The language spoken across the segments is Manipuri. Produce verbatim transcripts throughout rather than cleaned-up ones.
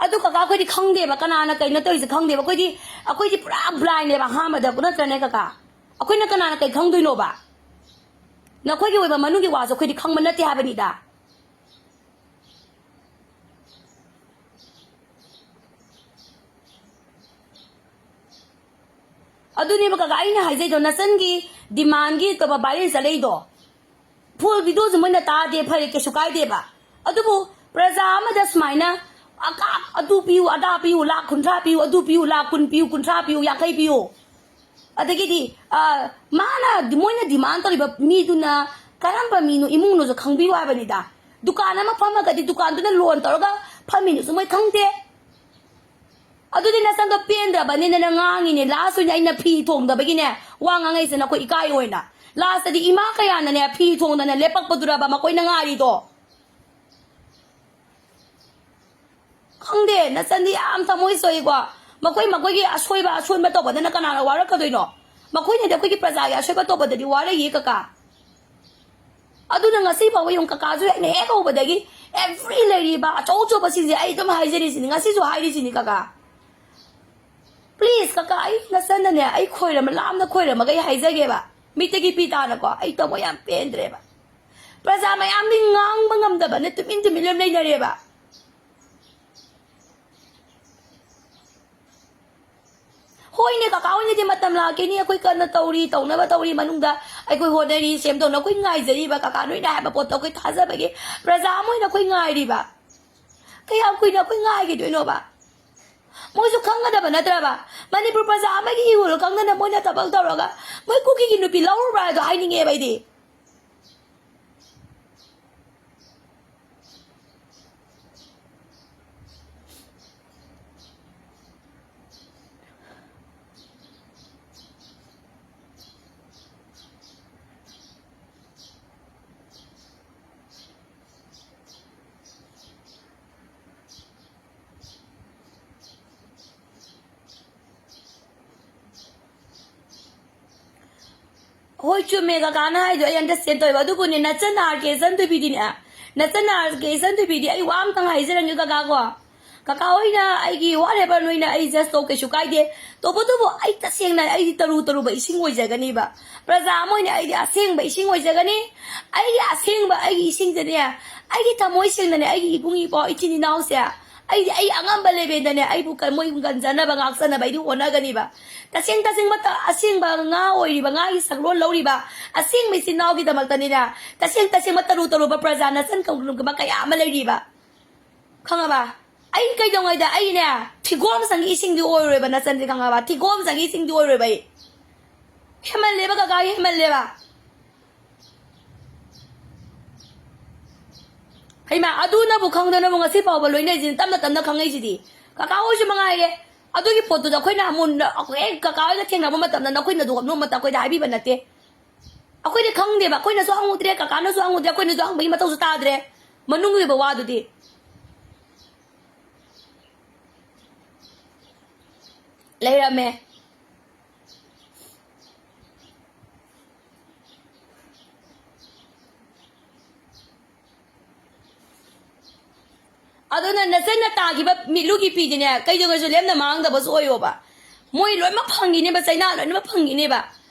ꯑꯗꯨ ꯀꯀꯥ, ꯑꯩꯈꯣꯏꯗꯤ ꯈꯪꯗꯦꯕ, ꯀꯅꯥꯅ ꯀꯩꯅꯣ ꯇꯧꯔꯤꯁꯦ ꯈꯪꯗꯦꯕ꯫ ꯑꯩꯈꯣꯏꯗꯤ, ꯑꯩꯈꯣꯏꯗꯤ ꯄꯨꯔꯥ blindꯅꯦꯕ ꯑꯍꯥꯟꯕꯗ, ꯅꯠꯇ꯭ꯔꯅꯦ ꯀꯀꯥ? ꯑꯩꯈꯣꯏꯅ ꯀꯅꯥꯅ ꯀꯩ ꯈꯪꯗꯣꯏꯅꯣꯕ? ꯅꯈꯣꯏꯒꯤ ꯑꯣꯏꯕ ꯃꯅꯨꯡꯒꯤ ꯋꯥꯁꯨ ꯑꯩꯈꯣꯏꯗꯤ ꯈꯪꯕ ꯅꯠꯇꯦ ꯍꯥꯏꯕꯅꯤꯗ꯫ ꯑꯗꯨꯅꯦꯕ ꯀꯀꯥ ꯑꯩꯅ ꯍꯥꯏꯖꯩꯗꯣ, ꯅꯆꯟꯒꯤ demandꯒꯤ ꯀꯕ viral ꯆꯠꯂꯛꯏꯗꯣ꯫ Full videoꯁꯨ ꯃꯣꯏꯅ ꯇꯥꯗꯦ, ꯐꯔꯦ, ꯀꯩꯁꯨ ꯀꯥꯏꯗꯦꯕ꯫ ꯑꯗꯨꯕꯨ ꯄ꯭ꯔꯖꯥ ꯑꯃꯗ ꯁꯨꯃꯥꯏꯅ ꯑꯀꯥꯞ, ꯑꯗꯨ ꯄꯤꯌꯨ, ꯑꯗꯥ ꯄꯤꯌꯨ, ꯂꯥꯛ ꯀꯨꯟꯊ꯭ꯔꯥ ꯄꯤꯌꯨ, ꯑꯗꯨ ꯄꯤꯌꯨ, ꯂꯥꯛ ꯀꯨꯟ ꯄꯤꯌꯨ, ꯀꯨꯟꯊ꯭ꯔꯥ ꯄꯤꯌꯨ, ꯌꯥꯡꯈꯩ ꯄꯤꯌꯨ꯫ ꯑꯗꯒꯤꯗꯤ, ꯑ, ꯃꯥꯅ, ꯃꯣꯏꯅ demand ꯇꯧꯔꯤꯕ ꯃꯤꯗꯨꯅ ꯀꯔꯝꯕ ꯃꯤꯅꯣ, ꯏꯃꯨꯡꯅꯣꯁꯨ ꯈꯪꯕꯤꯌꯨ ꯍꯥꯏꯕꯅꯤꯗ꯫ ꯗꯨꯀꯥꯟ ꯑꯃ ꯐꯝꯃꯒꯗꯤ ꯗꯨꯀꯥꯟꯗꯨꯅ loan ꯇꯧꯔꯒ ꯐꯝꯃꯤꯅꯣꯁꯨ ꯃꯣꯏ ꯈꯪꯗꯦ꯫ ꯑꯗꯨꯗꯤ ꯅꯆꯟꯗꯣ ꯄꯦꯟꯗ꯭ꯔꯕꯅꯤꯅ ꯅꯪ ꯉꯥꯡꯉꯤꯅꯦ꯫ Last ꯑꯣꯏꯅ ꯑꯩꯅ ꯐꯤ ꯊꯣꯡꯗꯕꯒꯤꯅꯦ ꯋꯥ ꯉꯥꯡꯉꯛꯏꯁꯦ ꯅꯈꯣꯏ ꯏꯀꯥꯏ ꯑꯣꯏꯅ꯫ Lastꯇꯗꯤ ꯏꯃꯥ ꯀꯌꯥꯅꯅꯦ ꯐꯤ ꯊꯣꯡꯗꯅ ꯂꯦꯞꯄꯛꯄꯗꯨꯔꯕ ꯃꯈꯣꯏꯅ ꯉꯥꯏꯔꯤꯗꯣ? ꯈꯪꯗꯦ, ꯅꯆꯟꯗꯤ ꯌꯥꯝ ꯊꯃꯣꯏ ꯁꯣꯛꯏꯀꯣ꯫ ꯃꯈꯣꯏ ꯃꯈꯣꯏꯒꯤ ꯑꯁꯣꯏꯕ ꯑꯁꯣꯟꯕ ꯇꯧꯕꯗꯅ ꯀꯅꯥꯅ ꯋꯥꯔꯛꯀꯗꯣꯏꯅꯣ? ꯃꯈꯣꯏꯅꯗꯤ ꯑꯩꯈꯣꯏꯒꯤ ꯄ꯭ꯔꯖꯥꯒꯤ ꯑꯁꯣꯏꯕ ꯇꯧꯕꯗꯗꯤ ꯋꯥꯔꯛꯏꯌꯦ ꯀꯀꯥ꯫ ꯑꯗꯨꯅ ꯉꯁꯤ ꯐꯥꯎꯕ ꯌꯦꯡꯉꯨ, ꯀꯀꯥꯁꯨ ꯑꯩꯅ ꯍꯦꯛ ꯍꯧꯕꯗꯒꯤ every ꯂꯩꯔꯤꯕ ꯑꯆꯧ ꯑꯆꯧꯕꯁꯤꯡꯁꯦ ꯑꯩ ꯑꯗꯨꯝ ꯍꯥꯏꯖꯔꯤꯁꯤꯅꯤ, ꯉꯁꯤꯁꯨ ꯍꯥꯏꯔꯤꯁꯤꯅꯤ ꯀꯀꯥ꯫ Please ꯀꯀꯥ, ꯑꯩ ꯅꯆꯟꯅꯅꯦ, ꯑꯩ ꯈꯣꯏꯔꯝ, ꯂꯥꯞꯅ ꯈꯣꯏꯔꯝꯃꯒ ꯑꯩ ꯍꯥꯏꯖꯒꯦꯕ, ꯃꯤꯠꯇꯒꯤ ꯄꯤ ꯇꯥꯅꯀꯣ, ꯑꯩ ꯊꯃꯣꯏ ꯌꯥꯝ ꯄꯦꯟꯗ꯭ꯔꯦꯕ꯫ ꯄ꯭ꯔꯖꯥ ꯃꯌꯥꯝꯗꯤ ꯉꯥꯡꯕ ꯉꯝꯗꯕꯅ ꯇꯨꯃꯤꯟ ꯇꯨꯃꯤꯟ ꯂꯣꯏ ꯂꯩꯅꯔꯦꯕ꯫ ꯍꯣꯏꯅꯦ, ꯀꯀꯥ ꯍꯣꯏꯅꯗꯤ ꯃꯇꯝ ꯂꯥꯛꯈꯤꯅꯤ, ꯑꯩꯈꯣꯏ ꯀꯟꯅ ꯇꯧꯔꯤ, ꯇꯧꯅꯕ ꯇꯧꯔꯤ, ꯃꯅꯨꯡꯗ ꯑꯩꯈꯣꯏ ꯍꯣꯠꯅꯔꯤ, ꯁꯦꯝꯗꯧꯅ ꯑꯩꯈꯣꯏ ꯉꯥꯏꯖꯔꯤꯕ꯫ ꯀꯀꯥ ꯅꯣꯏꯅ ꯍꯥꯏꯕ ꯄꯣꯠꯇꯣ ꯑꯩꯈꯣꯏ ꯊꯥꯖꯕꯒꯤ ꯄ꯭ꯔꯖꯥ ꯑꯃ ꯑꯣꯏꯅ ꯑꯩꯈꯣꯏ ꯉꯥꯏꯔꯤꯕ꯫ ꯀꯌꯥꯝ ꯀꯨꯏꯅ ꯑꯩꯈꯣꯏ ꯉꯥꯏꯈꯤꯗꯣꯏꯅꯣꯕ? ꯃꯣꯏꯁꯨ ꯈꯪꯒꯗꯕ ꯅꯠꯇ꯭ꯔꯕ? ꯃꯅꯤꯄꯨꯔ ꯄ꯭ꯔꯖꯥ ꯑꯃꯒꯤ ꯏꯍꯨꯜ ꯈꯪꯗꯅ ꯃꯣꯏꯅ ꯊꯕꯛ ꯇꯧꯔꯒ ꯃꯣꯏ ꯀꯨꯀꯤꯒꯤ ꯅꯨꯄꯤ ꯂꯧꯔꯨꯕ꯭ꯔꯥ ꯍꯥꯏꯗꯣ ꯍꯥꯏꯅꯤꯡꯉꯦꯕ ꯑꯩꯗꯤ꯫ ꯍꯣꯏ, ꯆꯨꯝꯃꯦ ꯀꯀꯥꯅ ꯍꯥꯏꯗꯣ, ꯑꯩ understand ꯇꯧꯋꯦꯕ꯫ ꯑꯗꯨꯕꯨꯅꯦ, ꯅꯆꯟ ꯑꯥꯔ ꯀꯦ ꯏꯆꯟꯊꯣꯏꯕꯤꯗꯤꯅꯦ, ꯅꯆꯟ ꯑꯥꯔ ꯀꯦ ꯏꯆꯟꯊꯣꯏꯕꯤꯗꯤ ꯑꯩ ꯋꯥ ꯑꯝꯇꯪ ꯍꯥꯏꯖꯔꯝꯒꯦ ꯀꯀꯥ ꯀꯣ꯫ ꯀꯀꯥ ꯍꯣꯏꯅ ꯑꯩꯒꯤ whatever ꯅꯣꯏꯅ ꯑꯩ judge ꯇꯧ ꯀꯩꯁꯨ ꯀꯥꯏꯗꯦ꯫ ꯇꯧꯕꯇꯕꯨ ꯑꯩ ꯇꯁꯦꯡꯅ ꯑꯩꯗꯤ ꯇꯔꯨ ꯇꯔꯨꯕ ꯏꯁꯤꯡ ꯑꯣꯏꯖꯒꯅꯤꯕ꯫ ꯄ꯭ꯔꯖꯥ ꯑꯃ ꯑꯣꯏꯅ ꯑꯩꯗꯤ ꯑꯁꯦꯡꯕ ꯏꯁꯤꯡ ꯑꯣꯏꯖꯒꯅꯤ꯫ ꯑꯩꯒꯤ ꯑꯁꯦꯡꯕ ꯑꯩꯒꯤ ꯏꯁꯤꯡꯗꯅꯦ, ꯑꯩꯒꯤ ꯊꯃꯣꯏ ꯁꯦꯡꯅꯅꯦ, ꯑꯩꯒꯤ ꯏꯕꯨꯡ ꯏꯄ꯭ꯋꯥ ꯏꯆꯤꯟ ꯏꯅꯥꯎꯁꯦ, ꯑꯩꯗꯤ ꯑꯩ ꯑꯉꯝꯕ levelꯗꯅꯦ ꯑꯩꯕꯨ ꯀ-, ꯃꯣꯏ ꯀꯟꯖꯅꯕ ꯉꯥꯛꯆꯅꯕ ꯑꯩꯗꯤ ꯍꯣꯠꯅꯒꯅꯤꯕ꯫ ꯇꯁꯦꯡ ꯇꯁꯦꯡꯕ ꯇ-, ꯑꯁꯦꯡꯕ ꯉꯥ ꯑꯣꯏꯔꯤꯕ, ꯉꯥꯒꯤ ꯁꯛꯂꯣꯟ ꯂꯧꯔꯤꯕ ꯑꯁꯦꯡꯕ ꯏꯆꯤꯟ ꯏꯅꯥꯎꯒꯤꯗꯃꯛꯇꯅꯤꯅꯦ, ꯇꯁꯦꯡ ꯇꯁꯦꯡꯕ ꯇꯔꯨ ꯇꯔꯨꯕ ꯄ꯭ꯔꯖꯥ ꯅꯆꯟ ꯀꯧꯅꯕ ꯀꯌꯥ ꯑꯃ ꯂꯩꯔꯤꯕ꯫ ꯈꯪꯉꯕ? ꯑꯩ ꯀꯩꯗꯧꯉꯩꯗ ꯑꯩꯅꯦ ꯊꯤꯒꯣꯝ ꯁꯪꯒꯤ ꯏꯁꯤꯡꯗꯤ ꯑꯣꯏꯔꯣꯏꯕ, ꯅꯆꯟꯁꯦ ꯈꯪꯉꯕ? ꯊꯤꯒꯣꯝ ꯁꯪꯒꯤ ꯏꯁꯤꯡꯗꯤ ꯑꯣꯏꯔꯣꯏꯕ ꯑꯩ꯫ ꯍꯦꯃꯜꯂꯦꯕ ꯀꯀꯥ, ꯍꯦꯃꯜꯂꯦꯕ꯫ ꯍꯩꯃꯥ, ꯑꯗꯨꯅꯕꯨ ꯈꯪꯗꯅꯕꯨ ꯉꯁꯤ ꯐꯥꯎꯕ ꯂꯣꯏꯅꯩꯁꯤꯅꯤ, ꯇꯞꯅ ꯇꯞꯅ ꯈꯪꯉꯛꯏꯁꯤꯗꯤ꯫ ꯀꯀꯥ ꯍꯣꯏꯁꯨ ꯃꯉꯥꯏꯔꯦ꯫ ꯑꯗꯨꯒꯤ ꯄꯣꯠꯇꯨꯗ ꯑꯩꯈꯣꯏꯅ ꯑꯃꯨꯟ-, ꯑꯩꯈꯣꯏ ꯀꯀꯥ ꯍꯣꯏꯒ ꯊꯦꯡꯅꯕ ꯃꯇꯝꯗ ꯅꯈꯣꯏꯅ ꯑꯗꯨ ꯅꯣꯡꯃꯇ ꯑꯩꯈꯣꯏꯗ ꯍꯥꯏꯕꯤꯕ ꯅꯠꯇꯦ꯫ ꯑꯩꯈꯣꯏꯗꯤ ꯈꯪꯗꯦꯕ, ꯑꯩꯈꯣꯏꯅꯁꯨ ꯍꯪꯉꯨꯗ꯭ꯔꯦ, ꯀꯀꯥꯅꯁꯨ ꯍꯪꯉꯨꯗ꯭ꯔꯦ, ꯑꯩꯈꯣꯏꯅꯁꯨ ꯍꯪꯕꯒꯤ ꯃꯊꯧꯁꯨ ꯇꯥꯗ꯭ꯔꯦ꯫ ꯃꯅꯨꯡꯒꯤ ꯑꯣꯏꯕ ꯋꯥꯗꯨꯗꯤ ꯂꯩꯔꯝꯃꯦ꯫ ꯑꯗꯨꯅ ꯅꯆꯟꯅ ꯇꯥꯈꯤꯕ ꯃꯤꯠꯂꯨꯒꯤ ꯐꯤꯗꯤꯅꯦ, ꯀꯩꯗꯧꯉꯩꯁꯨ ꯂꯦꯝꯅ ꯃꯥꯡꯗꯕꯁꯨ ꯑꯣꯏꯌꯣꯕ꯫ ꯃꯣꯏ ꯂꯣꯏꯅꯃꯛ ꯐꯪꯈꯤꯅꯦꯕ, ꯆꯩꯅꯥ ꯂꯣꯏꯅꯃꯛ ꯐꯪꯈꯤꯅꯦꯕ꯫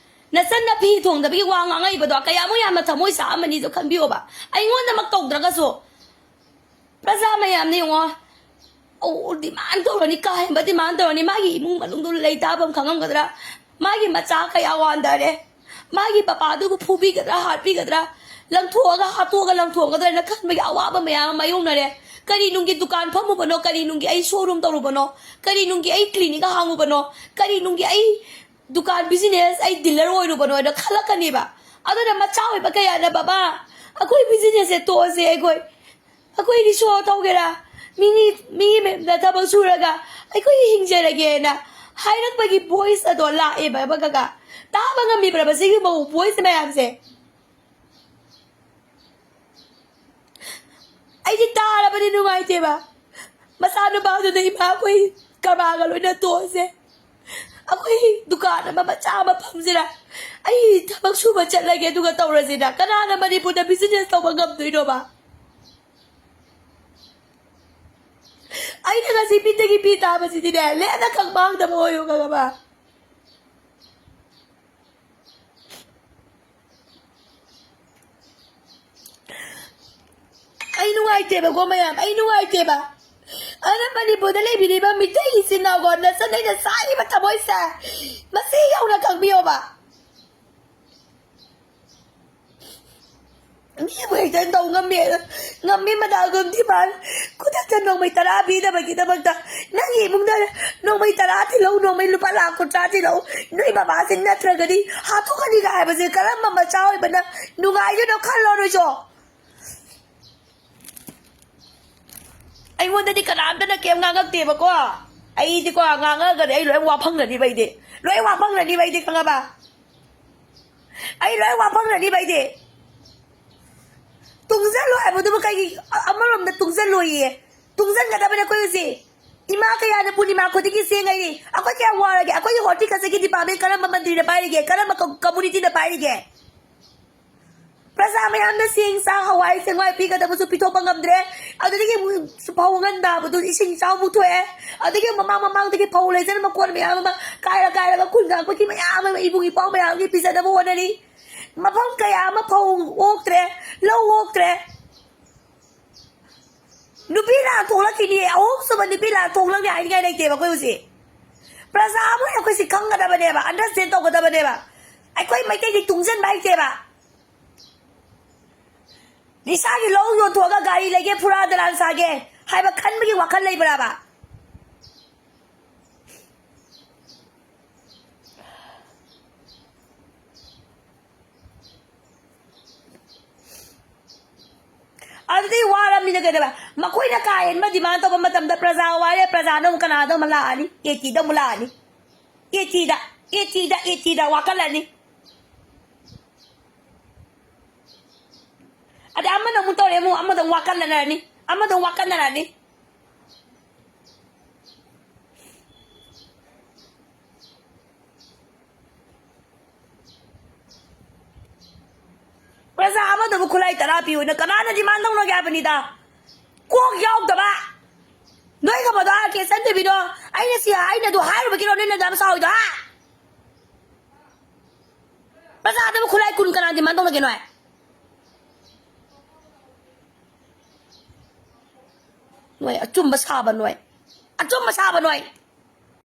ꯅꯆꯟꯅ ꯐꯤ ꯊꯣꯡꯗꯕꯒꯤ ꯋꯥ ꯉꯥꯡꯉꯛꯏꯕꯗꯣ ꯀꯌꯥꯃꯨꯛ ꯌꯥꯝꯅ ꯊꯃꯣꯏ ꯆꯥꯛꯑꯝꯃꯅꯤꯗꯣ ꯈꯟꯕꯤꯌꯣꯕ꯫ ꯑꯩꯉꯣꯟꯗꯃꯛ ꯇꯧꯗ꯭ꯔꯒꯁꯨ ꯄ꯭ꯔꯖꯥ ꯃꯌꯥꯝꯅ ꯌꯦꯡꯉꯣ, ꯑꯣ, demand ꯇꯧꯔꯅꯤ, ꯀꯥ ꯍꯦꯟꯕ demand ꯇꯧꯔꯅꯤ, ꯃꯥꯒꯤ ꯏꯃꯨꯡ ꯃꯅꯨꯡꯗꯨ ꯂꯩꯇꯥꯐꯝ ꯈꯪꯉꯝꯒꯗ꯭ꯔꯥ? ꯃꯥꯒꯤ ꯃꯆꯥ ꯀꯌꯥ ꯋꯥꯟꯊꯔꯦ, ꯃꯥꯒꯤ ꯄꯄꯥꯗꯨꯕꯨ ꯐꯨꯕꯤꯒꯗ꯭ꯔꯥ, ꯍꯥꯠꯄꯤꯒꯗ꯭ꯔꯥ? ꯂꯪꯊꯣꯛꯑꯒ, ꯍꯥꯠꯇꯣꯛꯑꯒ ꯂꯪꯊꯣꯛꯑꯝꯒꯗ꯭ꯔꯥ ꯍꯥꯏꯅ ꯈꯟꯕꯒꯤ ꯑꯋꯥꯕ ꯃꯌꯥꯝ ꯑꯃ ꯃꯥꯌꯣꯛꯅꯔꯦ꯫ ꯀꯔꯤ ꯅꯨꯡꯒꯤ ꯗꯨꯀꯥꯟ ꯐꯝꯃꯨꯕꯅꯣ? ꯀꯔꯤ ꯅꯨꯡꯒꯤ ꯑꯩ showroom ꯇꯧꯔꯨꯕꯅꯣ? ꯀꯔꯤ ꯅꯨꯡꯒꯤ ꯑꯩ clinic ꯍꯥꯡꯉꯨꯕꯅꯣ? ꯀꯔꯤ ꯅꯨꯡꯒꯤ ꯑꯩ ꯗꯨꯀꯥꯟ business, ꯑꯩ dealer ꯑꯣꯏꯔꯨꯕꯅꯣ ꯍꯥꯏꯅ ꯈꯜꯂꯛꯀꯅꯦꯕ꯫ ꯑꯗꯨꯅ ꯃꯆꯥ ꯑꯣꯏꯕ ꯀꯌꯥꯅ, "ꯕꯕꯥ, ꯑꯩꯈꯣꯏ business ꯁꯦ ꯇꯣꯛꯑꯁꯦ, ꯑꯩꯈꯣꯏ, ꯑꯩꯈꯣꯏ ꯔꯤꯛꯁꯣ ꯊꯧꯒꯦꯔꯥ, ꯃꯤꯒꯤ, ꯃꯤꯒꯤ ꯃꯌꯨꯝꯗ ꯊꯕꯛ ꯁꯨꯔꯒ ꯑꯩꯈꯣꯏ ꯍꯤꯡꯖꯔꯒꯦꯅ" ꯍꯥꯏꯔꯛꯄꯒꯤ voice ꯑꯗꯣ ꯂꯥꯛꯑꯦꯕ, ꯀꯀꯥ꯫ ꯇꯥꯕ ꯉꯝꯃꯤꯕ꯭ꯔꯕ ꯁꯤꯒꯨꯝꯕ voice ꯃꯌꯥꯝꯁꯦ? ꯑꯩꯗꯤ ꯇꯥꯔꯕꯗꯤ ꯅꯨꯡꯉꯥꯏꯇꯦꯕ꯫ ꯃꯆꯥꯅꯨꯄꯥꯗꯨꯅ, "ꯏꯃꯥ, ꯑꯩꯈꯣꯏ ꯀꯔꯕꯥꯔꯒ ꯂꯣꯏꯅ ꯇꯣꯛꯑꯁꯦ, ꯑꯩꯈꯣꯏ ꯗꯨꯀꯥꯟ ꯑꯃ ꯃꯆꯥ ꯑꯃ ꯐꯝꯁꯤꯔꯥ, ꯑꯩ ꯊꯕꯛ ꯁꯨꯕ ꯆꯠꯂꯒꯦ, ꯑꯗꯨꯒ ꯇꯧꯔꯁꯤꯔꯥ"? ꯀꯅꯥꯅ ꯃꯅꯤꯄꯨꯔꯗ business ꯇꯧꯕ ꯉꯝꯗꯣꯏꯅꯣꯕ? ꯑꯩꯅ ꯉꯁꯤ ꯄꯤꯗꯒꯤ ꯄꯤ ꯇꯥꯕꯁꯤꯗꯤꯅꯦ, ꯂꯦꯝꯅ ꯈꯪ ꯃꯥꯡꯗꯕ ꯑꯣꯏꯌꯨ, ꯈꯪꯉꯕ? ꯑꯩ ꯅꯨꯡꯉꯥꯏꯇꯦꯕꯀꯣ, ꯃꯌꯥꯝ, ꯑꯩ ꯅꯨꯡꯉꯥꯏꯇꯦꯕ꯫ ꯑꯗꯨꯅ ꯃꯅꯤꯄꯨꯔꯗ ꯂꯩꯕꯤꯔꯤꯕ ꯃꯤꯇꯩ ꯏꯆꯤꯟ ꯏꯅꯥꯎꯀꯣ, ꯅꯆꯟ ꯑꯩꯅ ꯆꯥꯛꯏꯕ ꯊꯃꯣꯏꯁꯦ ꯃꯁꯤ ꯌꯧꯅ ꯈꯪꯕꯤꯌꯣꯕ꯫ ꯃꯤ ꯑꯃ ꯍꯦꯛꯇ ꯇꯧ ꯉꯝꯃꯦ, ꯉꯝꯃꯤ ꯃꯇꯥꯒꯨꯝ ꯗꯤꯃꯥꯟ꯫ ꯈꯨꯗꯛꯇ ꯅꯣꯡꯃꯩ ꯇꯔꯥ ꯄꯤꯅꯕꯒꯤꯗꯃꯛꯇ ꯅꯪꯒꯤ ꯏꯃꯨꯡꯗ ꯅꯣꯡꯃꯩ ꯇꯔꯥ ꯊꯤꯜꯂꯧ, ꯅꯣꯡꯃꯩ ꯂꯨꯄꯥ ꯂꯥꯈ ꯀꯨꯟꯊ꯭ꯔꯥ ꯊꯤꯜꯂꯧ, ꯅꯣꯏ ꯕꯕꯥꯁꯤ ꯅꯠꯇ꯭ꯔꯒꯗꯤ ꯍꯥꯠꯇꯣꯛꯀꯅꯤꯒ ꯍꯥꯏꯕꯁꯦ ꯀꯔꯝꯕ ꯃꯆꯥ ꯑꯣꯏꯕꯅ ꯅꯨꯡꯉꯥꯏꯗꯣꯏꯅꯣ ꯈꯜꯂꯣ ꯅꯣꯏꯁꯨ꯫ ꯑꯩꯉꯣꯟꯗꯗꯤ ꯀꯅꯥꯝꯇꯅ ꯀꯩꯝ ꯉꯥꯡꯉꯛꯇꯦꯕꯀꯣ꯫ ꯑꯩꯗꯤꯀꯣ, ꯉꯥꯡꯉꯛꯑꯒꯗꯤ ꯑꯩ ꯂꯣꯏ ꯋꯥꯐꯪꯅꯅꯤꯕ ꯑꯩꯗꯤ꯫ ꯂꯣꯏ ꯋꯥꯐꯪꯅꯅꯤꯕ ꯑꯩꯗꯤ, ꯈꯪꯉꯕ? ꯑꯩ ꯂꯣꯏ ꯋꯥꯐꯪꯅꯅꯤꯕ ꯑꯩꯗꯤ꯫ ꯇꯨꯡꯁꯤꯜꯂꯣ ꯍꯥꯏꯕꯗꯨꯕꯨ ꯀꯩꯒꯤ ꯑ-, ꯑꯃꯔꯣꯝꯗ ꯇꯨꯡꯁꯤꯜꯂꯣꯏꯌꯦ? ꯇꯨꯡꯁꯤꯟꯒꯗꯕꯅꯦ ꯑꯩꯈꯣꯏ ꯍꯧꯖꯤꯛ꯫ ꯏꯃꯥ ꯀꯌꯥꯅ ꯄꯨꯔꯅꯤꯃꯥ ꯈꯨꯗꯤꯡꯒꯤ ꯆꯦꯡ ꯂꯩꯔꯤ꯫ ꯑꯩꯈꯣꯏ ꯀꯌꯥꯝ ꯋꯥꯔꯒꯦ? ꯑꯩꯈꯣꯏꯒꯤ horticultureꯒꯤ department ꯀꯔꯝꯕ ꯃꯟꯇ꯭ꯔꯤꯅ ꯄꯥꯏꯔꯤꯒꯦ? ꯀꯔꯝꯕ ꯀꯝ-, communityꯅ ꯄꯥꯏꯔꯤꯒꯦ? ꯄ꯭ꯔꯖꯥ ꯃꯌꯥꯝꯅ ꯆꯦꯡ, ꯆꯥꯛ, ꯍꯋꯥꯏ ꯆꯦꯡꯋꯥꯏ ꯄꯤꯒꯗꯕꯁꯨ ꯄꯤꯊꯣꯛꯄ ꯉꯝꯗ꯭ꯔꯦ꯫ ꯑꯗꯨꯗꯒꯤ ꯑꯃꯨꯛ ꯐꯧ ꯑꯉꯟ ꯇꯥꯕꯗꯨ ꯏꯁꯤꯡ ꯏꯆꯥꯎ ꯑꯃꯨꯛ ꯊꯣꯛꯑꯦ꯫ ꯑꯗꯒꯤ ꯃꯃꯥꯡ ꯃꯃꯥꯡꯗꯒꯤ ꯐꯧ ꯂꯩꯖꯅ ꯃꯀꯣꯟ ꯃꯌꯥꯝ ꯑꯃ ꯀꯥꯏꯔ ꯀꯥꯏꯔꯒ ꯈꯨꯟ ꯉꯥꯛꯄꯒꯤ ꯃꯌꯥꯝ ꯑꯃ ꯏꯕꯨꯡ ꯏꯄ꯭ꯋꯥ ꯃꯌꯥꯝꯒꯤ ꯄꯤꯖꯅꯕ ꯍꯣꯠꯅꯔꯤ꯫ ꯃꯐꯝ ꯀꯌꯥ ꯑꯃ ꯐꯧ ꯑꯣꯛꯇ꯭ꯔꯦ, ꯂꯧ ꯑꯣꯛꯇ꯭ꯔꯦ꯫ ꯅꯨꯄꯤ ꯂꯥꯟ ꯊꯣꯛꯂꯛꯈꯤꯅꯤ, ꯑꯍꯨꯝꯁꯨꯕ ꯅꯨꯄꯤ ꯂꯥꯟ ꯊꯣꯛꯂꯛꯅꯤ ꯍꯥꯏꯅꯤꯡꯉꯥꯏ ꯂꯩꯇꯦꯕ ꯑꯩꯈꯣꯏ ꯍꯧꯖꯤꯛ꯫ ꯄ꯭ꯔꯖꯥ ꯑꯃ ꯑꯩꯈꯣꯏꯁꯤ ꯈꯪꯒꯗꯕꯅꯦꯕ, understand ꯇꯧꯒꯗꯕꯅꯦꯕ꯫ ꯑꯩꯈꯣꯏ ꯃꯩꯇꯩꯗꯤ ꯇꯨꯡꯁꯤꯟꯕ ꯍꯩꯇꯦꯕ꯫ ꯏꯁꯥꯒꯤ ꯂꯧ ꯌꯣꯟꯊꯣꯛꯑꯒ ꯒꯥꯔꯤ ꯂꯩꯒꯦ, ꯐꯨꯔꯥ ꯗꯂꯥꯟ ꯁꯥꯒꯦ ꯍꯥꯏꯕ ꯈꯟꯕꯒꯤ ꯋꯥꯈꯜ ꯂꯩꯕ꯭ꯔꯕ? ꯑꯗꯨꯗꯤ ꯋꯥꯔꯕꯅꯤꯅ ꯀꯩꯗꯧꯕ? ꯃꯈꯣꯏꯅ ꯀꯥ ꯍꯦꯟꯕ demand ꯇꯧꯕ ꯃꯇꯝꯗ ꯄ꯭ꯔꯖꯥ ꯋꯥꯔꯦ, ꯄ꯭ꯔꯖꯥꯅ ꯑꯃꯨꯛ ꯀꯅꯥꯗ ꯑꯃꯨꯛ ꯂꯥꯛꯑꯅꯤ? ꯑꯦ ꯇꯤꯗ ꯑꯃꯨꯛ ꯂꯥꯛꯑꯅꯤ꯫ ꯑꯦ ꯇꯤꯗ, ꯑꯦ ꯇꯤꯗ, ꯑꯦ ꯇꯤꯗ ꯋꯥꯀꯠꯂꯅꯤ꯫ ꯑꯗꯩ ꯑꯃꯅ ꯑꯃꯨꯛ ꯇꯧꯔꯦ, ꯑꯃꯨꯛ ꯑꯃꯗ ꯑꯃꯨꯛ ꯋꯥꯀꯠꯅꯔꯅꯤ, ꯑꯃꯗ ꯑꯃꯨꯛ ꯋꯥꯀꯠꯅꯔꯅꯤ꯫ ꯄ꯭ꯔꯖꯥ ꯑꯃꯗꯕꯨ ꯈꯨꯠꯂꯥꯏ ꯇꯔꯥ ꯄꯤꯌꯨꯅ ꯀꯅꯥꯅ demand ꯇꯧꯅꯒꯦ ꯍꯥꯏꯕꯅꯤꯗ? ꯀꯣꯛ ꯌꯥꯎꯗꯕ, ꯅꯣꯏ ꯈꯕꯗꯣ ꯑꯥꯔ ꯀꯦ ꯆꯟꯗꯕꯤꯗꯣ, ꯑꯩꯅ ꯁꯤ, ꯑꯩꯅ ꯑꯗꯨ ꯍꯥꯏꯔꯨꯕꯒꯤꯔꯣ ꯅꯣꯏꯅ ꯑꯗꯨ ꯌꯥꯝ ꯁꯥꯎꯔꯤꯗꯣ, ꯍꯥ? ꯄ꯭ꯔꯖꯥꯗꯕꯨ ꯈꯨꯠꯂꯥꯏ ꯀꯨꯟ ꯀꯅꯥ ꯗꯤꯃꯥꯟ ꯇꯧꯅꯒꯦ ꯅꯣꯏ? ꯅꯣꯏ ꯑꯆꯨꯝꯕ ꯁꯥꯕ ꯅꯣꯏ꯫ ꯑꯆꯨꯝꯕ ꯁꯥꯕ ꯅꯣꯏ꯫